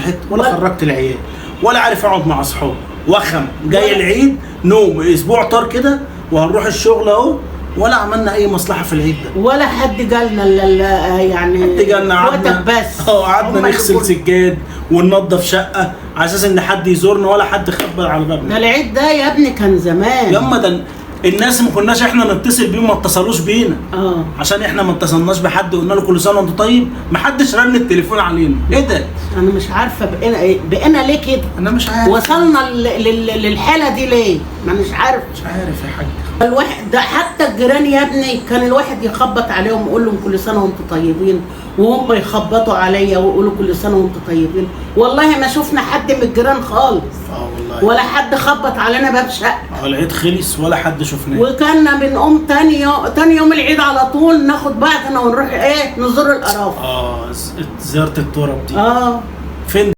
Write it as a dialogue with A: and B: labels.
A: حتة، ولا خرجت العيال، ولا عارف اقعد مع اصحابي. وخم جاي العيد نوم اسبوع طار كده، وهنروح الشغل اهو، ولا عملنا اي مصلحة في العيد ده.
B: ولا حد جالنا يعني
A: حد جالنا؟
B: وقتك
A: قعدنا
B: بس.
A: قعدنا
B: هما اللي
A: نغسل سجاد وننضف شقه على اساس ان حد يزورنا، ولا حد خبر على
B: ده
A: بابنا.
B: العيد ده يا ابني كان زمان.
A: ياما ده الناس ما كناش احنا نتصل بيهم، ما اتصلوش بينا. عشان احنا ما اتصلناش بحد وقلنا له كل سنة وانت طيب، ما حدش رن التليفون علينا. ايه ده؟
B: انا مش عارفه بقينا ايه، بقينا ليه كده؟
A: انا مش عارف.
B: وصلنا للحالة دي ليه؟ ما مش عارف.
A: مش عارف يا حاج.
B: الواحد ده حتى الجيران يا ابني كان الواحد يخبط عليهم ويقول لهم كل سنة وانتم طيبين، وهم يخبطوا عليا ويقولوا كل سنة وانتم طيبين. والله ما شفنا حد من الجيران خالص.
A: والله.
B: ولا حد خبط علينا باب شقه.
A: العيد خلص ولا حد شفناه.
B: وكنا بنقوم تاني يوم العيد على طول ناخد بعضنا ونروح ايه نزور القرافه.
A: زيارة التراب دي.